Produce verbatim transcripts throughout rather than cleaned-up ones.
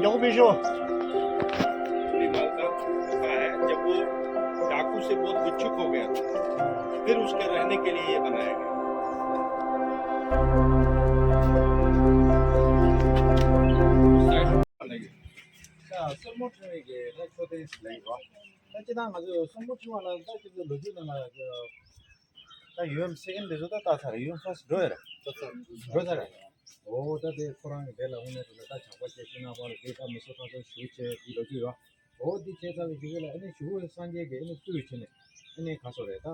देखो पीछू। पूरी बात का पता है, जब वो डाकू से बहुत गुच्छुक हो गया, फिर उसके रहने के लिए ये बनाया गया। ད་སོར་མོ་འཁྲུངས་པའི་གི་ད་མཆོད་རྟེན་ཞིག་ལ་ཡོད་པ། ད་སྤྱིར་བཏང་ང་ཚོས་སོར་མོ་འཁྲུངས་པ་ལ་ད་ཁྱེད་ཚོའི་ལོ་རྒྱུས་ནང་ལ་ད་ཡུལ་སེ་ཀེན་དེ་ཚོ་ད་ལྟ་ཚར་རེད། ཡུལ་ཧྥར་སི་འགྲོ་ཡོད་རེད། འགྲོ་ཚར་རེད། འོ་ད་དེ་ཁོ་རང་གི་དེ་ལ་དངོས་གནས་དྲང་གནས་ད་ཇག་པ་བྱས་ཤིང་ནག་པ་ལ་དེ་ད་མི་གསོད་ཁྲག་སྦྱོར་ཞེ་པོ་བྱས་དེ་ལོ་རྒྱུས་ཡོད། འོ་དེ་བྱས་ཚར་བའི་གཞུག་གུ་ལ་ཨ་ནི་གཞུག་གུ་སངས་རྒྱས་ཀྱིས་ཨ་ནི་བསུ་བྱས་ནས་ཨ་ནི་ག་སོ་རེད། ད་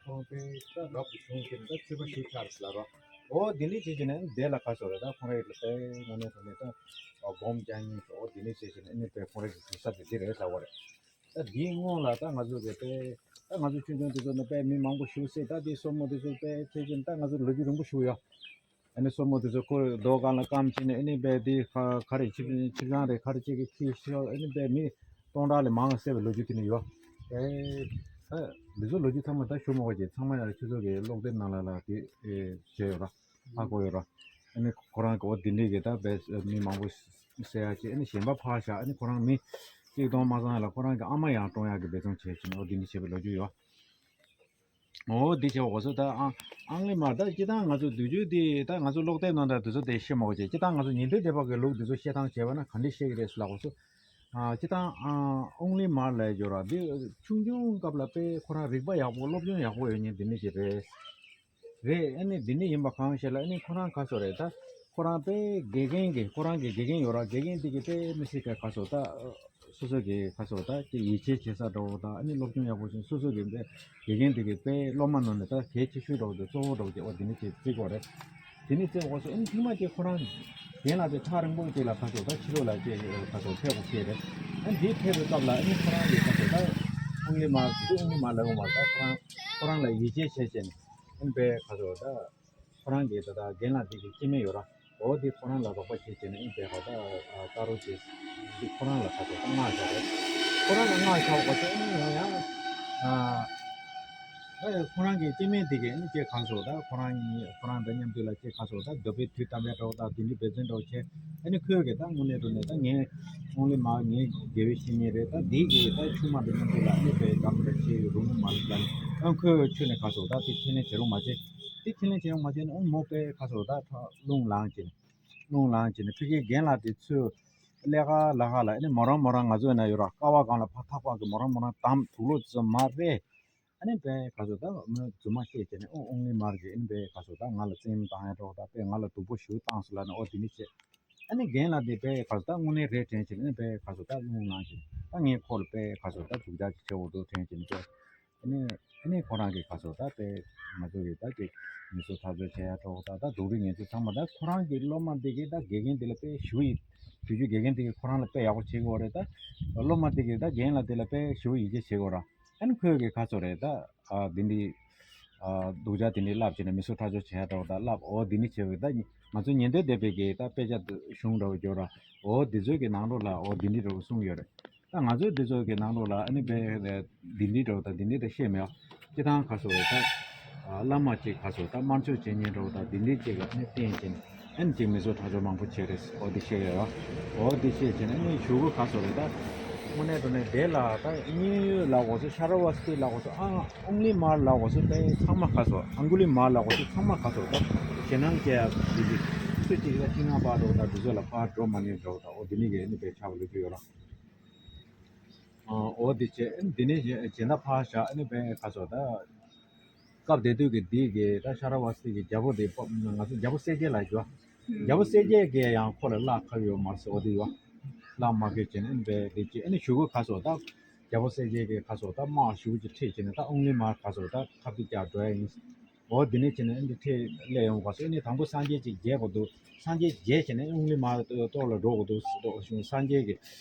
ཁོ་རང་དཔེ་ད་རབ་ཏུ་བྱུང་ཟེར་ནས་ད་མཆོད་པ་ཞུ་ཚར་ཟེར་ལབ་རོགས། འོ་དེ་འདྲ་བྱས་བྱས་ནས་ཨ་ནི་དེ་ལ་ག་སོ་རེད། ད་ཁོ་རང་ཡིད་ལ་དཔེ་དངོས་གནས་དྲང་གནས་ད་སྒོམ་རྒྱག་སྙིང་འདོད། འོ་དེ་འདྲ་བྱས་བྱས་ནས་ཨ་ནི་དཔེ་ཁོ་རང་གི་གཟིགས་ས་དེ་འདི་རེད་ཟེར་བ་རེད། ད་འདིའི་སྔོན་ལ་ད་ང་ཚོ་གི་དཔེ་ད་ང་ཚོ་ཆུང་ཆུང་དེ་ཚོ་ནས་དཔེ་མི་མང་པོ་བཞུགས་སྲིད། ད་དེ་སོར་མོ་དེ་ཚོ་དཔེ་ཁྱེད་ཀྱིས་ད་ང་ཚོ་ལོ་རྒྱུས་རིང་པོ་ཞིག་ཡོད། ཨ་ནི་སོར་མོ་དེ་ཚོ་ཁོ་རྡོ་སྒང་ལ་བསྐམས་བྱས་ནས་ཨ་ནི་དཔེ་དེ་ག་ག་རེ་ཆིབས་ཆིབས་བྱང་རེད་ག་རེ་ཅིག་གི་ཁྱི་ཤོར་ཨ་ནི་དཔེ་མི་སྟོང་ཕྲག་ལས་མང་བ་བསད་པའི་ལོ་རྒྱུས་དེ་ནི་ཡོད། ཨེ་ད་འདི་ཚོ་ལོ་རྒྱུས་ཚང་མ་ད་ཞུ་མ་དགོས་ཀྱི་ཚང་མ་ཡང་ཁྱེད་ཚོ་གི་ཀློག་དེབ་ནང་ལ་ལ་དེ་ཨེ་བྱས་ཡོད་ར། ཧ་གོ་ཡོད་ར། ཨ་ནི་ཁོ་རང་གི་འོ་དེ་འདྲའི་གི་ད་དཔེ་མི་མང་པོ་བསད་ཡ་ཅིག་ཨ་ནི་ཞེན་པ་ཕར་བཞག་ཨ་ནི་ཁོ་རང་མི་གཅིག་སྟོང་མ་ཚང་ཡ་ལ་ཁོ་རང་གི་ཨ་མ་ཡང་བཀྲོངས་ཡ་གི་འབད་བརྩོན་བྱས་བྱས་ནས་འོ་དེ་འདྲ་བྱས་པའི་ལོ་རྒྱུས་ཡོད། འོ་འདི་བྱས་འོ་ཚོ་ད་ཨང་ཨང་ལི་མར་ད་སྤྱིར་བཏང་ང་ཚོ་དུས་རྒྱུན་འདི་ད་ང་ཚོ་ཀློག་དེབ་ནང་ད་དུས་ཚོད་དེ་ཤེས་མ་དགོས་ཀྱི་སྤྱིར་བཏང་ང་ཚོ་ཉི་ཟླའི་སྡེ་པ་གི་ལུགས་འདི་ཚོ་བཤད་སྟངས་བྱས་པ་ན་ག་འདྲ་བཤད་ཀྱི་རེད་ཟེར་ལབ་འོ་ཚོ། ཨ་སྤྱིར་བཏང་ཨ་ཨང་ལི་མར་ལབ་ཡ་ཡོད་ར། འདི་ཆུང་ཆུང་སྐབས་ལ་དཔེ་ཁོ་རང་རིག་པ་ཡག་པོ་སློབ་སྦྱོང་ཡག་པོ་ཡོད་མཁན་འདི་ནི་ཞིག་རེད། རེད། ཨ་ནི་འདི་ནི་ཡིན་པ་གང་ཤེས་ལ་ཨ་ནི་ཁོ་རང་ག་སོ་རེད་ད། ཁོ་རང་དཔེ་དགེ་རྒན་གྱི་ཁོ་རང་གི་དགེ་རྒན་ཡོད་ར། དགེ་རྒན་འདི་གི་དཔེ་མི་སྲིད་པའི་ག་སོ་ད། སོ་སོ་གི་ག་སོ་ད་ཀྱི་ཡིད་ཆེས་བྱེད་ས་འདྲ་བོ་དང་ཨ་ནི་སློབ་སྦྱོང་ཡག་པོ་བྱུང་སོ་སོ་གི་དཔེ་དགེ་རྒན་འདི་གི་དཔེ་སློབ་མ་ནང་ནས་ད་གལ་ཆེ་ཤོས་འདྲ་བོ་དང་གཙོ་བོ་འདྲ་བོ་དེ་འོ་འདི་ནི་ཅིག་བརྩི་དགོས་རེད། དེ་ནི་བརྩི་དགོས་སོ་ཨ་ནི་ཐེངས་མ་དེ་ཁོ་རང་རྒན་ལགས་དེ་ཐག་རིང་པོ་ཅིག་ལ་ག་སོ་ད་ཕྱི་ལོགས་ལ་ཅིག་ག་སོ་ཕེབས་དགོས་ཀྱི་རེད། ཨ་ནི་དེ་ཕེབས་པའི་སྐབས་ལ་ཨ་ནི་ཁོ་རང་གི་ག་སོ་ད་ཨང་ལི་མར་དེ་ཨང་ལི་མར་ལ་ཡོང་བ་ད་ཁོ་རང་ཁོ་རང་ལ་ཡིད་ཆེས་བྱས་བྱས་ནས་ཨ་ནི་དཔེ་ག་སོ་ད། ཁོ་རང་གིས་ད་ལྟ་རྒན་ལགས་འདི་གི་སྐྱེ་དམན་ཡོད་ར། འོ་འདི་ཁོ་རང་ལ་རོགས་པ་བྱེད་བྱས་ནས་ཨིན་པའི་ཧོ་ད་ཨ་ཀ་རོ་བྱེད། འདི་ཁོ་རང་ལ་ཁ་ཐོག་མངགས་བཞག་རེད། ཁོ་རང་ལ་མངགས་བཞག་པ་དེ་ཨིན་ཡང་ཡང་ཨ་ཨ་ཁོ་རང་གི་སྐྱེ་དམན་འདི་གི་ཨིན་ཅེས་གང་སོ་ད་ཁོ་རང་ཁོ་རང་འདི་མཉམ་དུ་ལ་ཅེས་གང་སོ་ད་འདོད་པའི་དུས་དམ་པའི་གྲོགས་དང་འདི་འདྲི་འབད་བརྩོན་གྲོགས་བྱས་ཨ་ནི་ཁོས་གི་ད་དངོས་གནས་དྲང་གནས་ད་ངས་ཨང་ལི་མར་ངའི་དགེ་བའི་བཤེས་གཉེན་རེད། ད་འདི་གི་ད་ཆུང་མ་འདི་མཉམ་དུ་ལ་ཨ་ནི་པའི་འདམ་རེ་བྱས་ཡོད་རུང་མ་རེད་ལ་ཨ་ཁོས་ཁྱོད་ནས་གང་སོ་ད་དེ་ཁས་ལེན་བྱེད་རུང་མ་བྱེད། དེ་ཁས་ལེན་བྱེད་ཡོང་མ་བྱས་ནས་ཨོ་མོ་པས་ཁ་སོ་ད་ཁ་རླུང་ལངས་བྱས་ནས་རླུང་ལངས་བྱས་ནས་ཕ་གིའི་རྒན་ལགས་དེ་ཚོས་ཀླད་ཁ་ལ་ཁ་ལ་ཨ་ནི་མོ་རང་མོ་རང་ང་ཚོ་ཡིན་ན་ཡོད་ར་ཀ་བ་སྒང་ལ་ཕ་ཐག་པ་གི་མོ་རང་མོ་རང་དམ་དུག་ལོག་ཙམ་མ་རེད། ཨ་ནི་པས་ཁ་སོ་ད་མོ་རྫུན་མ་བཤད་བྱས་ནས་ཨོ་ཨོང་ལི་མར་གྱི་ཨ་ནི་པས་ཁ་སོ་ད་ང་ལ་བཙན་གཡེམ་བཏང་ཡ་འགྲོ་ད་པས་ང་ལ་སྡུག་པོ་ཞུ་བཏང་སོ་ལ་ནི་ཨོ་དེ་ནི་བྱས། ཨ་ནི་རྒན་ལགས་དེ་པས་ཁ་སོ་ད་དངོས་གནས་རེད་དྲན་བྱས་ནས་ཨ་ནི་པས་ཁ་སོ་ད་རླུང་ལངས་བྱས་ད་ངས་ཁོ་ལ་པས་ཁ་སོ་ད་སྡུག་ཅག་ཅིག་བྱེད་འོ་འདུག་དྲན་བྱས་ནས་པས། ཨ་ནི་ཨ་ནི་ཁོ་རང་གིས་ག་སོ་ད་དཔེ་ང་ཚོ་གི་ད་ཅིག་མི་གསོད་ཁྲག་སྦྱོར་བྱེད་ཡ་འགྲོ་ད་ད་སྡུག་རུས་ངན་ཚུལ་ཚང་མ་ད་ཁོ་རང་གི་སློབ་མ་དེ་གིས་ད་དགེ་རྒན་དེ་ལ་དཔེ་ཞུ་ཡི་དུས་རྒྱུན་དགེ་རྒན་དེ་གིས་ཁོ་རང་ལ་དཔེ་ཡག་པོ་བྱེད་དགོས་རེད། ད་སློབ་མ་དེ་གིས་ད་རྒན་ལགས་དེ་ལ་དཔེ་ཞུ་ཡི་གེ་བྱེད་དགོས་ར། ཨ་ནི་ཁོས་གི་ག་སོ་རེད་ད་ཨ་འདི་འདི་ཨ་སྡུག་ཅག་དེ་འདྲ་ལབ་བྱས་ནས་མི་གསོད་ཁྲག་སྦྱོར་བྱེད་ཡ་འགྲོ་ད་ལབ་འོ་འདི་ནི་བྱེད་འོས་ད་ང་ཚོ་ཉན་ཐོས་སྡེ་པའི་གི་ད་དཔེ་ཆ་གཞུང་འདྲ་བོ་འགྱོ་ར་འོ་འདི་ཚོའི་གི་ནང་ལོགས་ལ་འོ་འདི་འདི་འདྲ་བོ་གསུངས་ཡོད་རེད། ད་ང་ཚོའི་འདི་ཚོ་གི་ནང་ལོགས་ལ་ཨ་ནི་པའི་འདི་འདི་འདྲ་བོ་དང་འདི་འདི་དང་བཤད་མེད་ཨ། སྤྱི་བཏང་ག་སོ་རེད་ད། བླ་མ་གཅིག་ག་སོ་ད་དམར་མཆོད་བྱེད་མཁན་འདྲ་བོ་དང་འདི་འདི་གཅིག་ལ་ཨ་ནི་བསྟེན་བྱས་ནས་ཨ་ནི་གཅིག་མི་གསོད་ཁྲག་སྦྱོར་མང་པོ་བྱས་རེད་ཨོ་འདི་བཤད་ཡོད་ཨོ་འདི་བཤད་བྱས་ནས་ཨ་ནི་གཞུག་གུ་ག་སོ་རེད་ད། དངོས་གནས་དྲང་གནས་དེ་ལ་ད་གཉིས་ལ་འོ་སོ་ཤ་ར་བ་སྟི་ལ་འོ་སོ་ཨ་ཨུང་ལི་མར་ལ་འོ་སོ་དེ་ཚང་མ་ག་སོ་ཨང་གུ་ལི་མར་ལ་འོ་སོ་ཚང་མ་ག་སོ་ད་ཞེད་སྣང་སྐྱེ་ཡ་འདི་འདི་སུ་གཅིག་ལ་ཤིང་ནག་པ་འདྲ་བོ་ད་འདི་ཚོ་ལ་ཕར་འགྲོ་མ་ནུས་འདྲ་བོ་ད་ཨོ་འདི་ནི་གི་ཨ་ནི་དཔེ་ཆ་བ་ལོ་རྒྱུས་ཡོད་ར། འོ་དེ་བྱས་འདི་ནས་གཞན་དག་ཕར་བཞག་ཨ་ནི་བས་ག་སོ་ད། སྐབས་དེ་དུས་ཀྱི་འདི་གི་ད་ཤ་ར་བ་སི་གི་རྒྱལ་པོ་དེ་ང་ཚོ་རྒྱལ་པོ་གསལ་རྒྱལ་ལ་འགྱུར། རྒྱལ་པོ་གསལ་རྒྱལ་གྱི་ཡང་ཁོ་ལ་བརླག་ཁ་ཡོད་མ་རེད་ཟེར་འོ་དེ་ཡོད། བརླག་མ་དགོས་བྱས་ནས་ཨ་ནི་བས་དེ་བྱས་ཨ་ནི་གཞུག་གུ་ག་སོ་ད། རྒྱལ་པོ་གསལ་རྒྱལ་གྱི་ག་སོ་ད་དམག་ཞུ་གི་ཁྲིད་བྱས་ནས་ད་ཨུང་ལི་མར་ག་སོ་ད་ཁ་ཐུག་རྒྱག་འགྲོ་ཡ་ཡིན། འོ་འདི་ནས་བྱས་ནས་ཨ་ནི་ཁྲིད་སླེབས་ཡོང་ག་སོ་ཨ་ནི་དང་པོ་སངས་རྒྱས་ཀྱི་རྒྱལ་པོ་འདུག་སངས་རྒྱས་རྒྱལ་བྱས་ནས་ཨུང་ལི་མར་ཏོག་ལ་འགྲོ་དགོས་འདུག་ཟེར་ཏོག་བྱུང་སངས་རྒྱས་ཀྱི།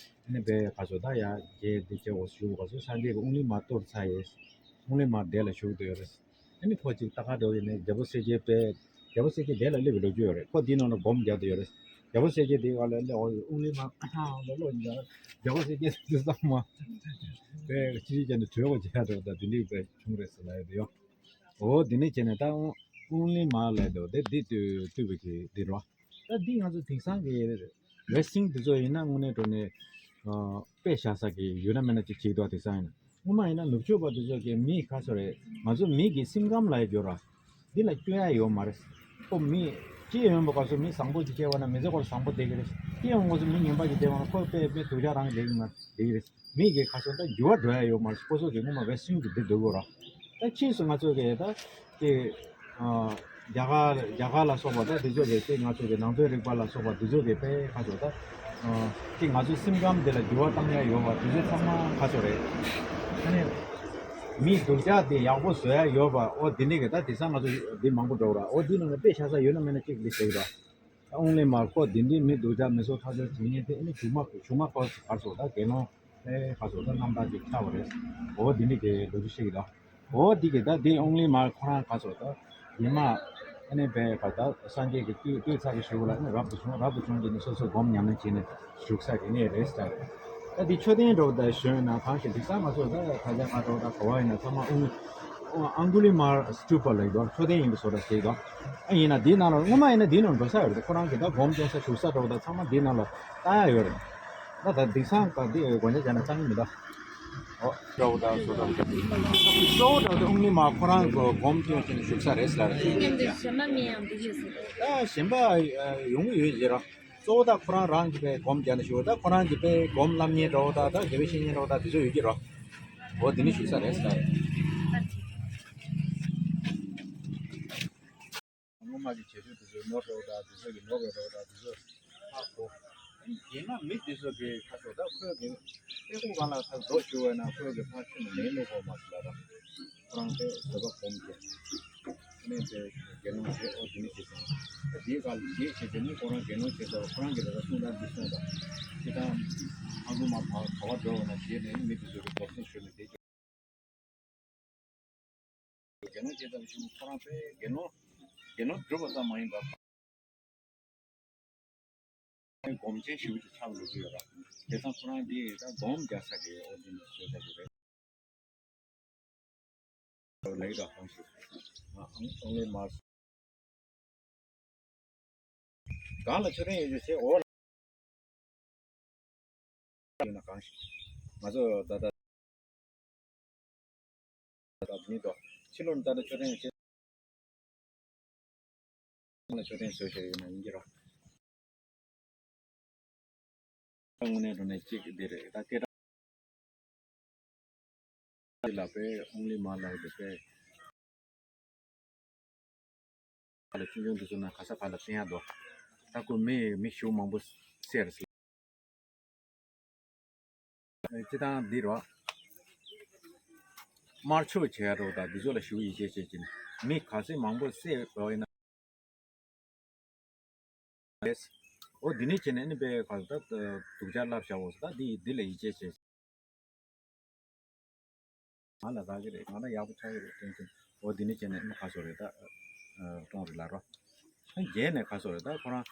ཨ་ནི་བས་ག་སོ་ད་ཡ་རྒྱལ་འདི་བྱས་འོ་ཞུ་ག་སོ་སངས་རྒྱས་ཀྱི་ཨུང་ལི་མ་གཏོར་ཚར་ཡས། ཨུང་ལི་མ་དེ་ལ་བཞུགས་བསྡད་ཡོད་རེད། ནི་ཁོ་ཅིག་ལྟ་ག་འགྲོ་ཡིན་ནས་རྒྱལ་པོ་གསལ་རྒྱལ་པས་རྒྱལ་པོ་གསལ་རྒྱལ་དེ་ལ་སླེབས་པའི་ལོ་རྒྱུས་ཡོད་རེད། ཁོ་འདི་ནང་ལ་སྒོམ་རྒྱག་བསྡད་ཡོད་རེད། རྒྱལ་པོ་གསལ་རྒྱལ་དེ་ག་ལ་སླེབས་འོ་ཡི་ཨུང་ལི་མ་ཨ་ཐང་ལ་ལོག་ཡིན་ཀྱང་རྒྱལ་པོ་གསལ་རྒྱལ་དེ་ཚང་མ་པས་ཅི་ཅི་བྱས་ནས་བྲོས་འོ་བྱས་འགྲོ་ད་དེ་འདྲའི་པས་བྱུང་རེད་ཟེར་ལ་ཡོད་དེ་ཡོད། འོ་དེ་ནས་བྱས་ནས་ད་ཨུང་ཨུང་ལི་མ་ལ་འདོད་དེ་འདི་ལྟོས་ལྟོས་པའི་གི་འདི་རོ། ད་འདི་ང་ཚོ་དེང་སང་གི་ཝེ་སིང་དེ་ཚོ་ཡིན་ན་དངོས་གནས་དྲང་གནས་ཨ་དཔེ་བཞག་ས་གི་ཡོད་ན་མེད་ན་ཅིག་བྱེད་འདུག་དེང་སང་ཡིན་ན། སྔོན་མ་ཡིན་ན་ནུབ་ཕྱོགས་པ་དེ་ཚོ་གི་མི་ཁ་སོ་རེད། ང་ཚོ་མི་གི་སེམས་ཁམས་ལ་ཡ་འགྱུར་ར། འདི་ལ་སྐྱོན་ཡ་ཡོད་མ་རེད། ཁོ་མི་སྐྱེ་ཡོང་བ་སྐབས་སུ་མི་བཟང་པོ་ཅིག་སྐྱེ་བ་ན་མི་ཚེ་སྐོར་བཟང་པོ་བསྡད་ཀྱི་རེད། སྐྱེ་ཡོང་སྐབས་སུ་མི་ངན་པ་ཅིག་བསྡད་པ་ན་ཁོ་དཔེ་དཔེ་སྡུག་ཅག་རང་བསྡད་ཀྱི་མ་བསྡད་ཀྱི་རེད། མི་གི་ཁ་སོ་ད་འགྱུར་བ་འགྲོ་ཡ་ཡོད་མ་རེད། ཁོ་ཚོ་གི་སྔོན་མ་བེ་སིང་གི་འདི་འདུག་གོ་ར། ད་ཕྱིས་སུ་ང་ཚོ་གི་ད་དེ་ཨ་རྒྱ་གར་རྒྱ་གར་ལ་སོགས་པ་ད་དེ་ཚོ་གི་དེ་ང་ཚོ་གི་ནང་དོན་རིག་པ་ལ་སོགས་པ་དེ་ཚོ་གི་དཔེ་ཁ་སོ་ད་ཨ་དེ་ང་ཚོའི་སེམས་ཁམས་དེ་ལ་འགྱུར་བ་བཏང་ཡ་ཡོད་པ་དེ་ཚོ་ཚང་མ་ཁ་སོ་རེད། ཨ་ནི་མི་སྡུག་ཅག་དེ་ཡག་པོ་བཟོ་ཡ་ཡོད་པ་འོ་དེ་ནས་གི་ད་དེང་སང་ང་ཚོ་འདི་མང་པོ་འགྲོ་ར། འོ་འདི་ནང་ནས་དཔེ་ཆ་ས་ཡོད་ན་མེད་ན་གཅིག་འདི་བྱེད་ར། ཨུང་ལི་མར་ཁོ་དེ་འདྲའི་མི་སྡུག་ཅག་མི་སྲོག་ཐར་ཆོག་བྱེད་མཁན་དེ་ཨ་ནི་གཞུག་མ་གཞུག་མ་ཁོ་གར་སོང་ད་དགེ་སློང་ཨེ་གར་སོང་ད་རྣམ་དག་ཅིག་ཆགས་པ་རེད། འོ་འདི་ནི་གི་ལོ་རྒྱུས་ཤིག་ད། འོ་འདི་གི་ད་དེ་ཨུང་ལི་མར་ཁོ་རང་གར་སོང་ད་ཉི་མ་ཨ་ནི་བས་ག་ད་སངས་རྒྱས་ཀྱི་བསྟོད་བསྟོད་ཚར་གི་ཞུ་ལ་ཨ་ནི་རབ་ཏུ་བྱུང་རབ་ཏུ་བྱུང་གི་ནི་སོ་སོ་སྒོམ་ཉམས་ལེན་བྱས་ནས་བཞུགས་ས་གི་གནས་རེད་ཟེར། ད་འདི་མཆོད་རྟེན་འགྲོ་ད་ཞོན་ན་གང་ཞིག་འདི་ས་ང་ཚོ་ད་ད་ཆ་ག་འགྲོ་ད་ག་བ་ཡིན་ན་ཚང་མ་ཨུང་ཨང་གུ་ལི་མར་སྟུ་པ་ལ་ཡོད་མཆོད་རྟེན་ཡིན་པའི་བཟོ་འདྲ་ཞིག་དང་། ཨ་ཡིན་ན་འདིའི་ནང་ལ་སྔོན་མ་ཡིན་ན་འདིའི་ནང་འགྲོ་ས་ཡོད་རེད། ཁོ་རང་གི་ད་སྒོམ་སྐྱོན་ས་བཞུགས་ས་འགྲོ་ད་ཚང་མ་འདིའི་ནང་ལ་ལྟ་ཡ་ཡོད་རེད། ད་ད་འདི་སང་ག་འདི་དགོན་ཆ་བྱས་ན་གཙང་གི་མི་ད། ཨོ་སྤྲོ་བོ་ད་བཟོ་འདྲ་འདི་སྤྲོ་བོ་ད་དེ་ཨུང་ལི་མར་ཁོ་རང་གི་སྒོམ་སྐྱོན་བྱས་ནས་བཞུགས་ས་རེད་ཟེར་ལ་རེད། ད་གཞན་པ་ཡོང་གི་ཡོད་ཅེས་ར། གཙོ་བོ་ད་ཁོ་རང་རང་གི་པའི་སྒོམ་རྒྱག་ནས་ཞུ་བ་ད་ཁོ་རང་གི་པའི་སྒོམ་བསླབ་གཉེར་འདྲ་བོ་ད་ད་དགེ་བའི་བཤེས་གཉེན་འདྲ་བོ་ད་དེ་ཚོ་ཡོད་ཀྱི་རོ། འོ་དེ་ནི་ཞུ་ས་རེད་ཟེར། སྔོན་མ་གི་བྱེད་སྤྱོད་དེ་ཚོ་ནོར་འདྲ་བོ་ད་དེ་ཚོ་གི་ནོར་བའི་འདྲ་བོ་ད་དེ་ཚོ་ཧ་གོ། རྒན་མ་མི་དེ་ཚོ་གི་ཁ་ཐོག་ད་ཁོས་གི་དཔེ་ཁུག་སྒང་ལ་ཁ་རྡོ་ཞུ་བས་ན་ཁོས་གི་ཕར་ཁྱོན་ནས་མེད་ནོ་གོ་མ་སི་ལ་ད་ཁོ་རང་དེ་བཟོད་པ་སྒོམ་གི། ནས་དེ་དགེ་སློང་བྱས་ཨོ་དེ་ནི་བྱས་ཙང་། དེའི་སྐབས་ལ་དེའི་བྱས་དེ་ནི་ཁོ་རང་དགེ་སློང་བྱས་ཙང་ཁོ་རང་གི་ད་གསུང་སྟངས་འདི་གསུངས་དང་། ཁྱེད་རང་ཨ་ཁུ་མ་བ་ག་བ་འགྲོ་བ་ན་བྱས་ནས་མི་དེ་ཚོ་གི་སྒོམ་སེམས་ཞུ་ནས་དེ་དགེ་སློང་བྱས་ཙང་ཞུ་ཁོ་རང་དཔེ་དགེ་སློང་དགེ་སློང་སྒྲུབ་པ་ཙམ་མ་ཡིན་པར་སྒོམ་ཆེན་ཞུ་གི་ཆགས་འགྲོ་གི་ཡོད་ར། དེ་ཙང་ཁོ་རང་དེ་ད་སྒོམ་རྒྱག་ས་གི་ཨོ་དེ་ནི་བྱས་ས་གི་རེད། ལེགས་དང་ཧང་ཞིག་ཨང་ལེ་མར། གང་ལ་མཆོད་རྟེན་ཡོད་ཅེས་བྱས་འོ་ལ་ཡོད་ན་གང་ཞིག་ང་ཚོ་ད་ལྟ་ད་མི་འདུག་ཕྱི་ལོགས་ནས་ད་ལྟ་མཆོད་རྟེན་ཡོད་ཅེས་ལ་མཆོད་རྟེན་བཟོས་བྱས་ཡོད་ན་ཡིན་གྱི་རོགས། དངོས་གནས་དྲང་གནས་གཅིག་འདི་རེད་ད་སྐད་གྲགས་ལ་པའི་ཨོང་ལི་མ་ལགས་འདི་པའི་ལ་ཆུང་ཆུང་འདི་ཚོ་ན་ག་ས་ག་ལ་བསྟན་ཡག་འདུག་ད་ཁོ་མི་མི་ཞུ་མང་པོ་སེར་སི་ལ་སྤྱི་བཏང་འདི་རོ། དམར་ཕྱོགས་བྱས་རོ་ད་འདི་ཚོ་ལ་ཞུ་ཡིད་ཆེས་བྱེད་ཀྱིན་མི་ག་ཚོད་མང་པོ་བསད་འགྲོ་ཡིན་ན། ཨོ་འདི་ནས་བྱས་ནས་ནི་པའི་ག་ད་སྡུག་ཅག་བསླབ་བྱའོ་ད་འདི་འདི་ལ་ཡིད་ཆེས་བྱེད། ང་ལ་རག་གི་རེད་ང་ལ་ཡག་པོ་ཆགས་ཀྱི་རེད་ཏན་ཏན་ཨོ་འདི་ནས་བྱས་ནས་ནི་ག་སོ་རེད་ད་ཀྲོང་རེད་ལ་རོ། རྗེས་ནས་ག་སོ་རེད་ད་ཁོ་རང་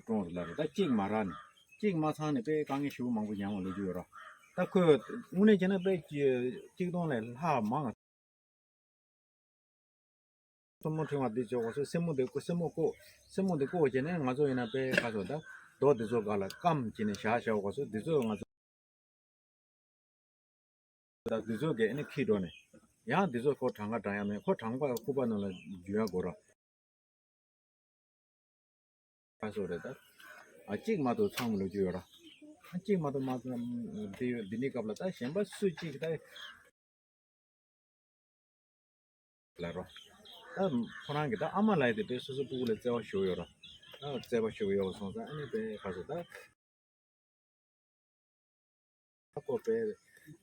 ཀྲོང་རེད་ལ་རོ་ད་གཅིག་མ་རག་ནས་གཅིག་མ་ཚང་ནས་དཔེ་དཀའ་ངལ་ཞེ་པོ་མང་པོ་མྱངས་པ་ལོས་ཀྱི་ཡོད་རོ། ད་ཁོས་དངོས་གནས་བྱས་ན་དཔེ་གཅིག་སྟོང་ལས་ལྷག་མང་། སེན་མོ་ཕྲེང་བ་འདི་བཅོ་གོ་སོ་སེན་མོ་འདི་བཀོ་སེན་མོ་བཀོ་སེན་མོ་འདི་བཀོ་བྱས་ནས་ང་ཚོ་ཡིན་ན་དཔེ་ཁ་སོ་ད་རྡོ་འདི་ཚོ་སྒང་ལ་སྐམ་བྱས་ནས་བཞག་བཞག་གོ་སོ་འདི་ཚོ་ང་ཚོ་ད་འདི་ཚོ་གས་ནི་ཁྱེར་འགྲོ་ནས་ཡང་འདི་ཚོ་ཁོ་གྲངས་ཀ་བགྲང་ཡ་མེད་ཁོ་གྲངས་པ་ཁུག་པ་ནང་ལ་འཇུ་ཡ་དགོས་ར། ཁ་སོ་རེད་ད། ཨ་གཅིག་མ་གཏོགས་ཚང་མ་ལོས་ཀྱི་ཡོད་ར། ཨ་གཅིག་མ་གཏོགས་མ་འདི་འདི་ནི་སྐབས་ལ་ད་གཞན་པ་སུ་གཅིག་ད། ལ་རོ། ད་ཁོ་རང་གི་ད་ཨ་མ་ལ་ཡི་དེ་དཔེ་སོ་སོ་སྤུ་གུ་ལ་བརྩེ་བ་ཞུ་ཡོད་ར། ད་བརྩེ་བ་ཞུ་ཡོད་སོང་ཙང་ཨ་ནི་དཔེ་ཁ་སོ་ད། ཁོ་པའི་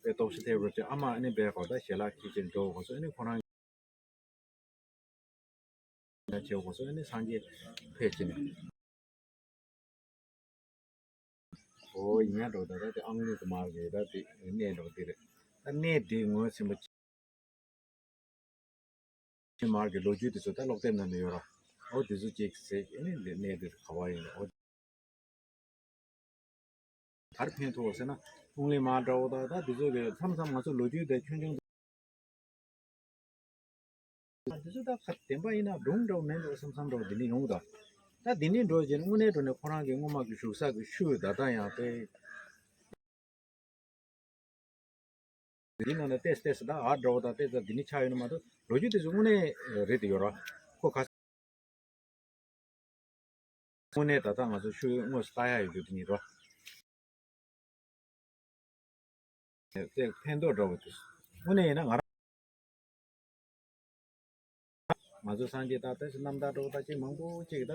པའི་ལྟོགས་ཤི་ཐེབས་རོ་ཅེ་ཨ་མ་ཨ་ནི་པའི་ཁོ་ད་ཞལ་ལག་ཁྱི་ཆེན་འགྲོ་གོ་སོ་ཨ་ནི་ཁོ་རང་ཆེ་གོ་སོ་ཨ་ནི་སངས་རྒྱས་ཕེབས་ཀྱི་ནས། ཨོ་ཡིན་ཡ་འགྲོ་ད་ད་དེ་ཨང་ལུག་དུ་མ་རེད་ད་དེ་གནས་འགྲོ་དེ་རེད་ད་གནས་དེ་ངོས་ཟིན་པ། མར་གྱི་ལོ་རྒྱུས་དེ་ཚོ་ད་སློབ་དེབ་ནང་ནས་ཡོད་ར། ཨོ་དེ་ཚོ་ཅིག་ཟེར་ཨ་ནི་གནས་དེར་ག་བ་ཡིན་ཨོ། གར་ཕན་ཐོགས་ཟེར་ན་ཀུང་ལི་མ་འདྲ་བོ་དང་ད་དེ་ཚོ་གི་མཚམས་མཚམས་ང་ཚོ་ལོ་རྒྱུས་དེ་ཆུང་ཆུང་དེ་ཚོ་ད་ཁ་བདེན་པ་ཡིན་ན་སྒྲུང་འདྲ་བོ་མིན་འགྲོ་བསམ་བསམ་འདྲ་བོ་དེ་འདྲ་ཡོང་གི་འདུག་ད་དེ་འདྲ་འགྲོ་རྗེས་དངོས་གནས་དྲང་གནས་ཁོ་རང་གི་སྔོན་མ་གི་བཞུགས་ས་གི་ཤུལ་ད་ལྟ་ཡང་དེ། འདི་ནང་ལ་ཏེས་ཏེས་ད་ཨ་འདྲ་བོ་དང་ཏེས་ད་འདི་ནི་ཆགས་ཡོད་ན་མ་གཏོགས་ལོ་རྒྱུས་དེ་ཚོ་དངོས་གནས་རེད་དེ་ཡོད་ར། ཁོ་ག་དངོས་གནས་ད་ལྟ་ང་ཚོ་ཤུལ་དངོས་སུ་ལྟ་ཡ་ཡོད་རྒྱུ་དེ་ནི་རོ། དེ་ཕན་ཐོགས་འདྲ་བོ་དེ་དངོས་གནས་ཡིན་ན་ང་རང་ང་ཚོ་སངས་རྒྱས་ད་ལྟ་ཞིག་རྣམ་ཐར་འདྲ་བོ་ད་ཅིག་མང་པོ་ཅིག་ད།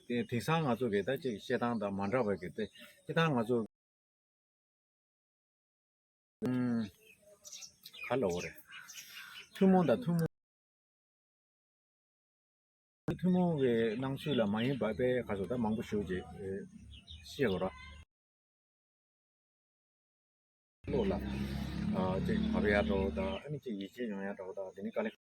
དེ་དེང་སང་ང་ཚོ་གི་ད་ཅིག་བཤད་སྟངས་དང་མ་འདྲ་བ་གི་དེ་སྤྱིར་བཏང་ང་ཚོ་ཨུམ། ག་ལ་འོ་རེད། ཐུན་མོང་དང་ཐུན་མོང་། ཐུན་མོང་གི་སྣང་ཚུལ་ལ་མ་ཡིན་པ་དཔེ་ག་ཚོད་ད་མང་པོ་ཞིག་ཅིག་ཤེས་དགོས་ར། བློ་ལ་ཨ་ཅིག་བབས་ཡ་འདྲ་བོ་དང་ཨ་ནི་ཅིག་ཡིད་ཆེས་ཡོང་ཡ་འདྲ་བོ་དང་དེ་ནི་དཀའ་ལས།